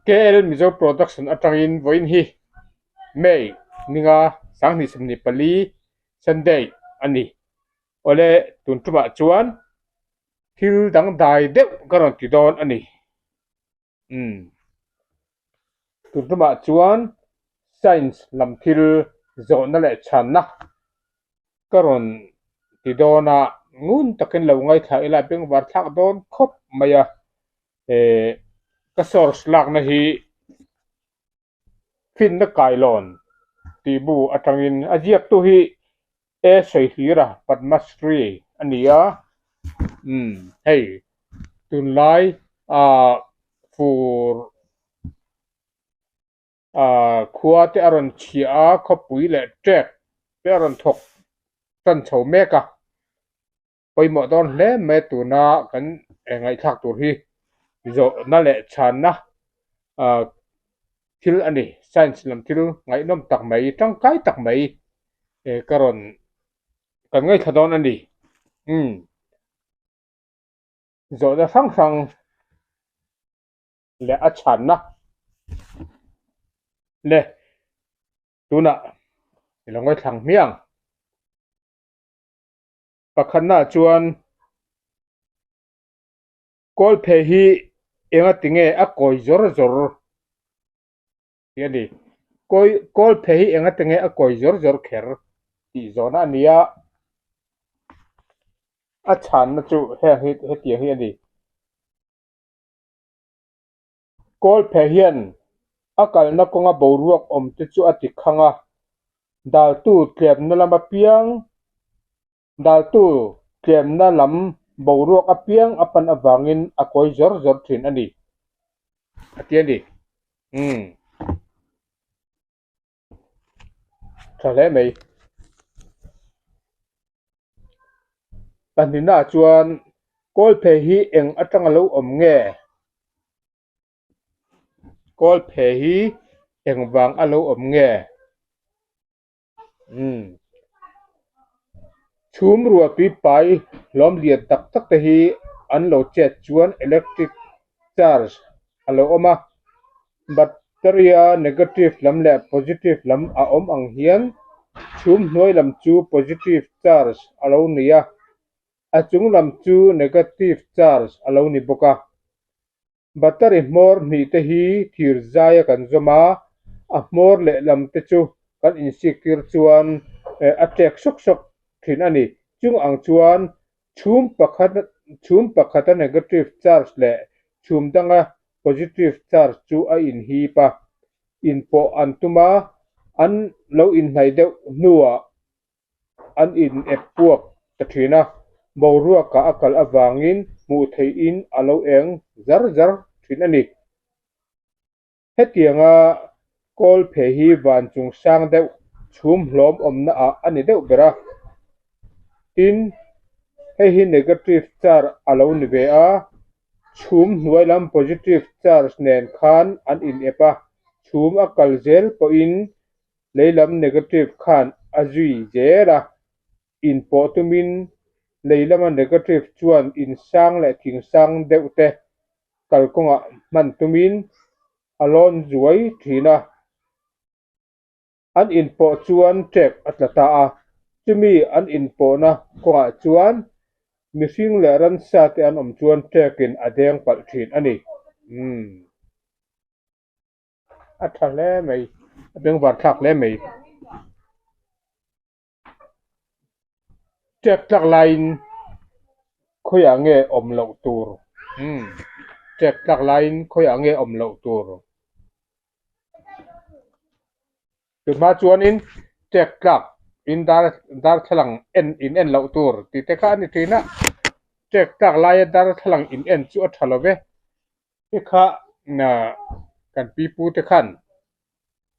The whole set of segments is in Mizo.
KL Mizo Production atangin vawiin hi May ninga 2024 Sunday a ni. Awle tun tumah chuan thil dangdai deuh ka rawn ti dawn a ni. Umm tun tumah chuan Science lam thil zawhna leh chhanna ka rawn ti dawn a, ngun takin lo ngaithla ila bengvar thlak dawn khawp mai a. Eh ka source lakna hi finna kailawn tih bu atangin a ziaktu hi E Sawihlira Padma Shri a ni a, umm hei tunlai ah fur ah khua te a rawn chhiah a khawpui leh ṭek te a rawn thawk tan chho mek a. Pawimawh dawn hle mai tuna kan ngaihthlak tur hi zawhna leh chhanna ah thil a ni. Science lam thil ngaihnawm tak mai tangkai tak mai ka rawn kan ngaithla dawn a ni. Umm zawhna hrang hrang leh a chhanna le tunah i lo ngaithla ang hmiang. Pakhatnaah chuan Kawlphe hi enga tinge a kawi zawr zawr tih a ni. Kawi Kawlphe hi enga tinge a kawi zawr zawr kher tih zawhna a ni a, a chhanna chu heng hi hetiang hi a ni. Kawlphe hian a kalna kawnga boruak awm te chu a ti khang a, daltu tlemna lam apiang daltu tlemna lam boruak apiang a pan avangin a kawi zawr zawr thin a ni, a ti a ni. Umm. Tha hle mai. Pahnihnaah chuan Kawlphe hi eng atanga lo awm nge? Kawlphe hi eng vang a lo awm nge? Umm. Chhum ruah tui pai hlawm lian tak tak te hi an lo chet chuan electric charge a lo awm a, battery-a negative lam leh positive lam a awm ang hian chhum hnuai lam chu positive charge a lo ni a, a chung lam chu negative charge a lo ni bawk a. Battery hmawr hnih te hi thir zaia kan zawm a, a hmawr lehlam te chu kan insik tir chuan a ṭek sawk sawk thin a ni. Chung ang chuan chhum pakhat chhum pakhata negative charge leh chhum danga positive charge chu a inhip a, inpawh an tum a, an lo inhnaih deuh hnuah An in ep puak ta thin a, boruakah a kal avangin hmuh theihin a lo eng zar zar thin a ni. Hetianga kawl phe hi van chung sang deuh chhum hlawm awmna ah a ni deuh ber a. Tin, hei hi negative charge a lo ni ve a, chhum hnuai lam positive charge nen khan an in ep a, chhum a kal zel pawhin Leilam negative khan a zui zel a, inpawh tumin leilama negative chuan insang leh thingsang deuh te kalkawngah hman tumin a lawn zuai thin a. An inpawh chuan ṭek a tla ta a, chumi an inpawhna kawngah chuan mihring leh ransa te an awm chuan ṭekin a deng palh thin a ni. Umm. A tha hle mai a bengvar thlak hle mai ṭek tlak laiin khawiah nge awm loh tur umm ṭek tlak laiin khawiah nge awm loh tur tunhma chuanin ṭek tlak in dar darthlalang en in en loh tur tih te kha a ni ṭhin a ṭek tlak laia darthlalang in en chu a ṭha lo ve. Te kha kan pipu te khan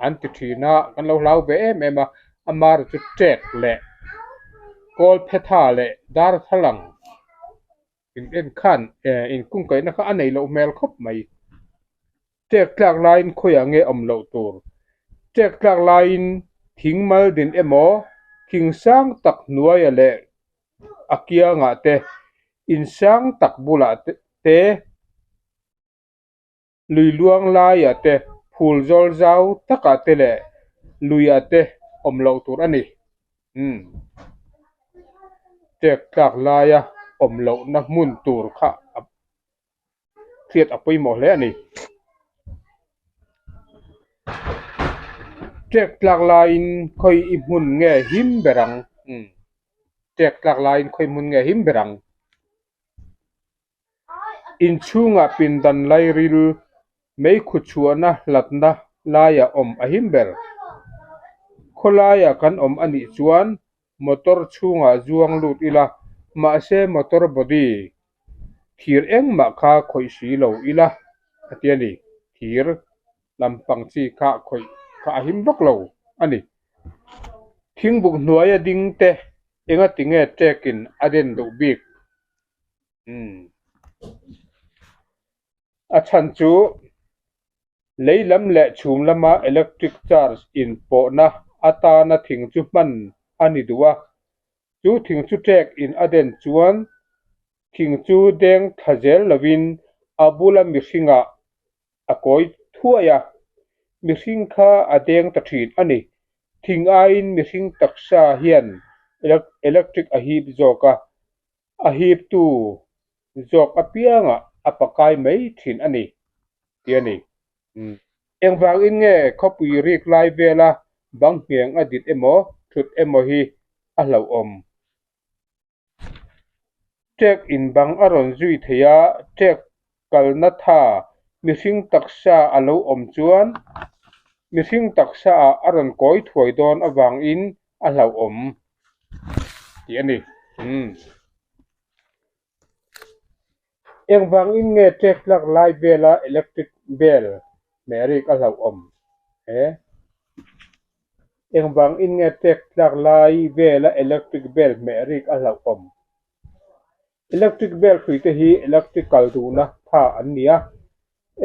an ti thin a, kan lo hlau ve em em a, amar chu ṭek leh kawl phetha leh darthlalang in en khan inkungkaihna kha a nei loh hmel khawp mai. Ṭek tlak laiin khawiah nge awm loh tur? Ṭek tlak laiin thing mal din emaw thing sang tak hnuaia leh a kiangah te insang tak bulah te. Lui luang laiah te, phul zawl zau takah te leh luiah te awm loh tur a ni. Umm. Tek tlak laia awm lohna hmun tur kha a hriat a pawimawh hle a ni. Tek tlak laiin khawi i hmun nge him ber ang? Umm. Tek tlak laiin khawi hmun nge him ber ang? Inchhungah pindan lairil meikhu chhuahna hlatna laiah awm a him ber. Khawlaiah kan awm a nih chuan motor chhungah zuang lut ila, mahse motor body thir engmah kha khawih si lo ila a ti a ni. Thir lampang chi kha khawih kha a him vak lo a ni. Thingbuk hnuaia ding te engati nge ṭekin a den duh bik? Umm. A chhan chu lei lam leh chhum lama electric charge inpawhna atana thing chu hman a ni duh a, chu thing chu ṭek in a den chuan thing chu deng thla zel lovin a bula mihringah a kawi thuai a, mihring kha a deng ta thin a ni. Thing aiin mihring taksa hian electric a hip zawk a, A hiptu zawk apiangah a pakai mai thin a ni, ti a ni. Engvangin nge khawpui rik lai vela bang ngheng a dit emaw thut emaw hi a hlauhawm? Ṭek in bang a rawn zui thei a, ṭek kalna tha mihring taksa a lo awm chuan mihring taksa ah a rawn kawi thuai dawn avangin a hlauhawm tih a ni. Umm. Engvangin nge ṭek tlak lai vela electric bell hmeh rik a hlauhawm? He. Engvangin nge ṭek tlak lai vela electric bell hmeh rik a hlauhawm? Electric bell hrui te hi electric kal duhna tha an ni a,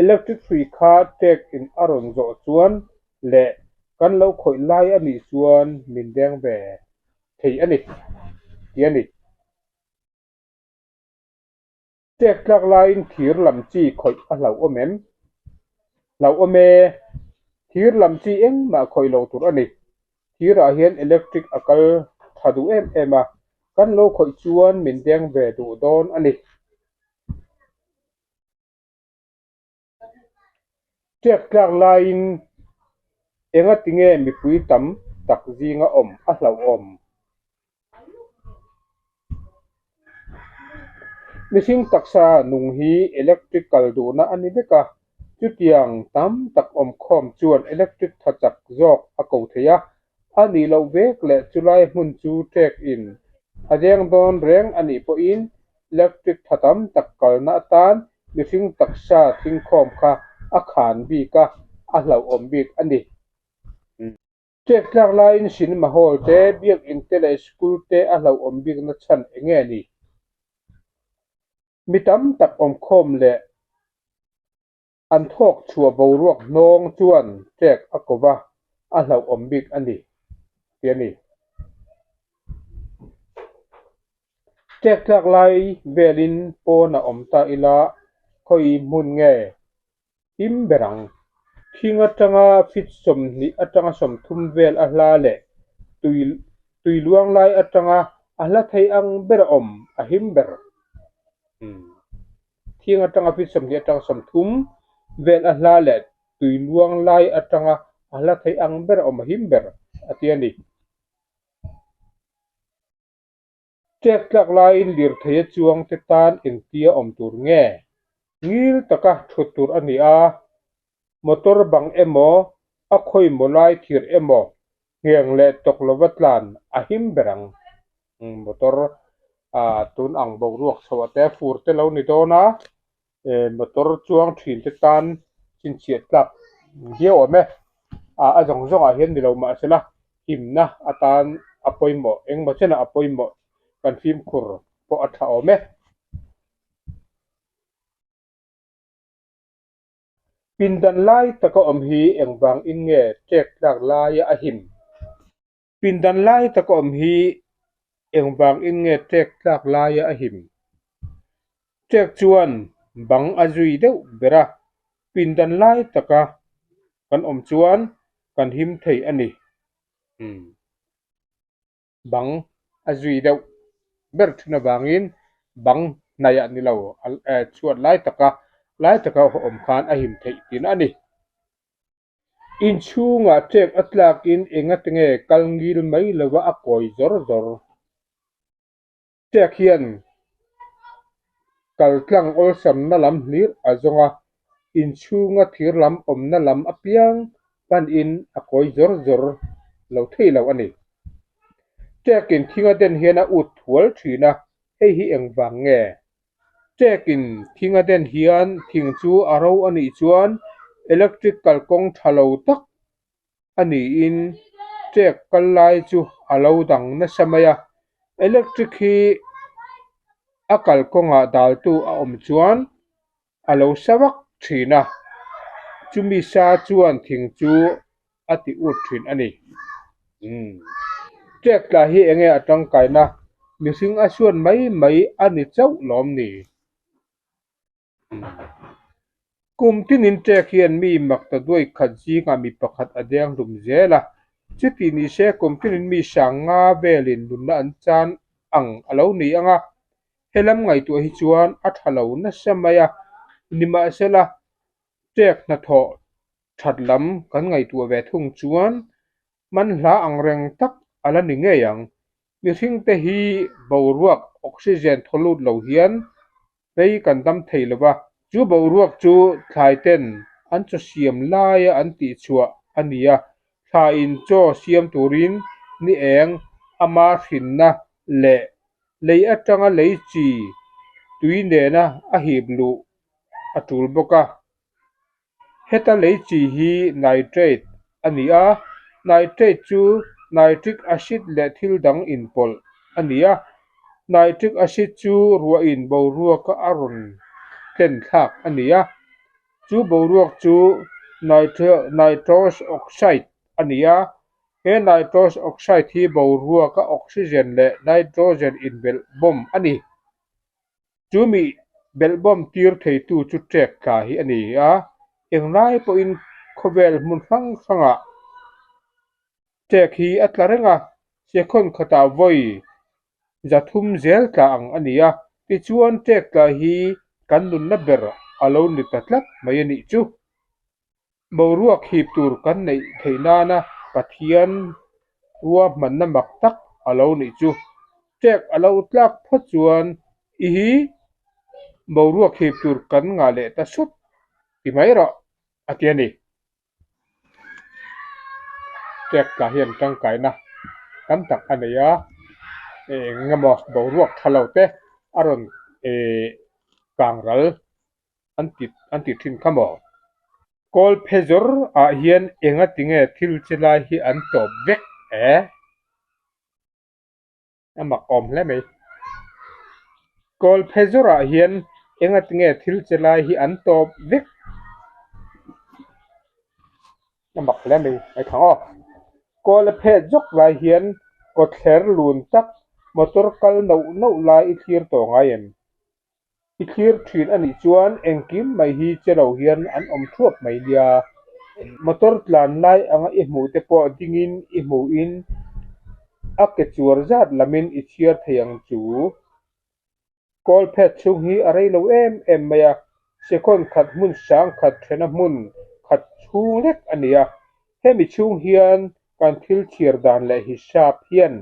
electric hrui kha ṭek in a rawn zawh chuan leh kan lo khawih lai a nih chuan min deng ve thei a ni, tih a ni. Ṭek tlak laiin thir lam chi khawih a hlauhawm em? Hlauhawm e, thir lam chi engmah khawih lo tur a ni. Thirah hian electric a kal tha duh em em a, kan lo khawih chuan min deng ve duh dawn a ni. Ṭek tlak laiin enga tinge mipui tam tak zinga awm a hlauhawm? Mihring taksa nung hi electric kal duhna a ni vek a, chutiang tam tak awmkhawm chuan electric tha chak zawk a ko thei a, a nih loh vek leh chulai hmun chu ṭek in a deng dawn reng a nih pawhin electric tha tam tak kalna atan mihring taksa thingkhawm kha a khan bik a, a hlauhawm bik a ni. Ṭek tlak laiin cinema hall te, biakinn te leh school te a hlauhawm bikna chhan eng nge ni? Mi tam tak awmkhawm leh an thawk chhuah boruak hnawng chuan ṭek a ko va, a hlauhawm bik a ni, ti a ni. Ṭek tlak lai velin pawn a awm ta ila khawi hmun nge Him ber ang. Thing atanga feet 20 atanga 30 vel a hla leh tui tui luang lai atanga a hla thei ang ber a awm a him ber. Thing atanga feet 20 atanga 30 vel a hla leh tui luang lai atanga a hla thei ang ber a awm a him ber a ti a ni. Ṭek tlak laiin lirthei a chuang te tan engtia awm tur nge? Ngil taka ṭhut tur a ni a, motor bang emaw, a khawi maw lai thir emaw, ngheng leh tawk lova tlan a him ber ang. Motor tun ang boruak chhoh ah te fur te lo ni dawn a, motor chuang thin te tan chhinchhiah tlak viau awm e. A zawng zawng ah hian ni lo mahsela himna atan a pawimawh engmaw chenah a pawimawh kan fimkhur pawh a tha awm e. Pindan lai taka awm hi engvang in nge ṭek tlak laia a him? Pindan lai taka awm hi engvang in nge ṭek tlak laia a him? Ṭek chuan bang a zui deuh ber a. Pindan lai taka kan awm chuan kan him thei a ni. Umm. Bang a zui deuh ber thin avangin bang hnaiah ni lo chhuat lai taka lai taka awm khan a him theih tihna a ni. Inchhungah ṭek a tlakin engate nge kal ngil mai lova a kawi zawr zawr. Ṭek hian kal tlang awlsamna lam hlir a zawng a, inchhunga thir lam awmna lam apiang panin a kawi zawr zawr lo thei lo a ni. Ṭekin thing a den hian a ut thual ṭhin a, hei hi engvang nge? Ṭekin thing a den hian thing chu a ro a nih chuan electric kalkawng ṭha lo tak a niin ṭek kal lai chu a lo dang nasa mai a. Electric hi a kalkawngah daltu a awm chuan a lo sa vak thin a, chumi sa chuan thing chu a ti ut thin a ni. Umm. Ṭek tla hi enge a tangkaina? Mihring a suan mai mai a ni chauh lawm ni? Umm. Kum tinin ṭek hian mi mak ta duai khat zingah mi pakhat a deng hlum zel a, chuti ni se kum tinin mi sang nga velin nunna an chan ang a lo ni ang a, Helam ngaihtuah hi chuan a tha lo nasa mai a, nimahsela ṭek hnathawh that lam kan ngaihtuah ve thung chuan manhla ang reng tak a la ni ngei ang. Mihringte hi boruak oxygen thaw lut lo hian rei kan dam thei lo va, chu boruak chu thlai ten an chaw siam laia an tihchhuah a ni a, thlaiin chaw siam turin ni eng ama hrinna leh Lei atanga lei chi tui nena a hip luh a tul bawk a. Heta lei chi hi nitrate a ni a, nitrate chu nitric acid leh thil dang inpawlh a ni a. Nitric acid chu ruahin boruaka a rawn tlen thlak a ni a, chu boruak chu nitrous oxide a ni a, He nitrous oxide hi boruaka oxygen leh nitrogen inbelh bawm a ni. Chu mi belh bawm tir theitu chu ṭek tla hi a ni a, englai pawhin khawvel hmun hrang hrangah ṭek hi a tla reng a, sekhawn khatah vawi 300 zel tla ang a ni a, tichuan ṭek tla hi kan nunna ber a lo ni ta tlat mai a nih chu. Boruak hip tur kan neih theih nana Pathian ruahmanna mak tak a lo nih chu. Ṭek a lo tlak phawt chuan i hi boruak hip tur kan ngah leh ta sut ti mai rawh a ti a ni. Ṭek tla hian tangkaina tam tak a nei a, eng emaw boruak tha lo te a rawn kang ral. an ti an ti thin kha maw? Kawl phe zawr ah hian enga tinge thil che lai hi an tawp vek e? A mak awm hle mai. Kawl phe zawr ah hian enga tinge thil che lai hi an tawp vek? A mak hle mai mai thang aw. Kawl a phet zawk lai hian kawtthler lun tak motor kal noh noh lai i thlir tawh ngai em? I thlir thin a nih chuan engkim mai hi che lo hian an awm thuap mai nia. Motor tlan lai anga i hmuh te pawh dingin i hmuhin a ke chuar zat lamin i chhiar thei ang chu. Kawl phet chhung hi a rei lo em em mai a, second khat hmun sang khat thena hmun khat chhung lek a ni a. Hemi chhung hian kan thil chhiar dan leh hisap hian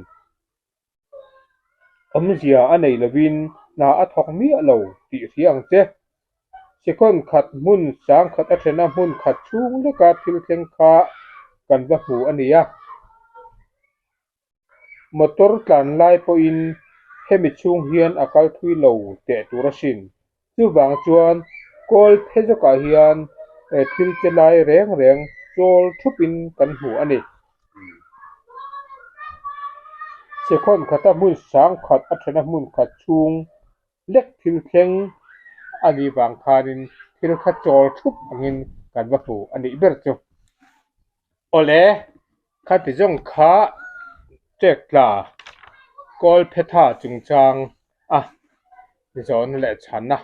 Awmzia a nei lovin hna a thawk miah lo tih hria ang che. Second khat hmun sang khat a thena hmun khat chhung leka thil thleng kha kan va hmu a nia. Motor tlan lai pawhin hemi chhung hian a kal thui lo teh tur asin. Chuvang chuan kawl phe zawkah hian thil che lai reng reng chawl thupin kan hmu a ni. Sekhawn khata hmun sang khat a thena hmun khat chhung lek thil thleng a nih vang khanin thil kha chawl thup angin kan va hmu a nih ber chu. Awle, khati zawng kha ṭek tla kawl phetha chungchang a zawhna leh chhanna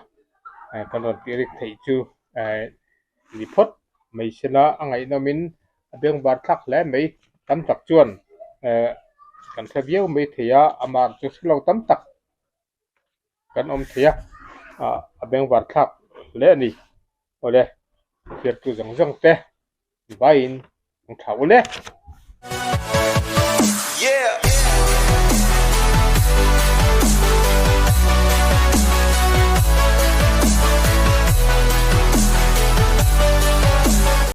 kan rawn tih rik theih chu. Ni phawt mai sela a ngaihnawmin a bengvar thlak hle mai. Tam tak chuan eh kan hre viau mai thei a, amah chu hre lo tam tak kan awm thei a, ah a bengvar thlak hle a ni. Awle thirtu zawng zawng te vaiin ang tha ule.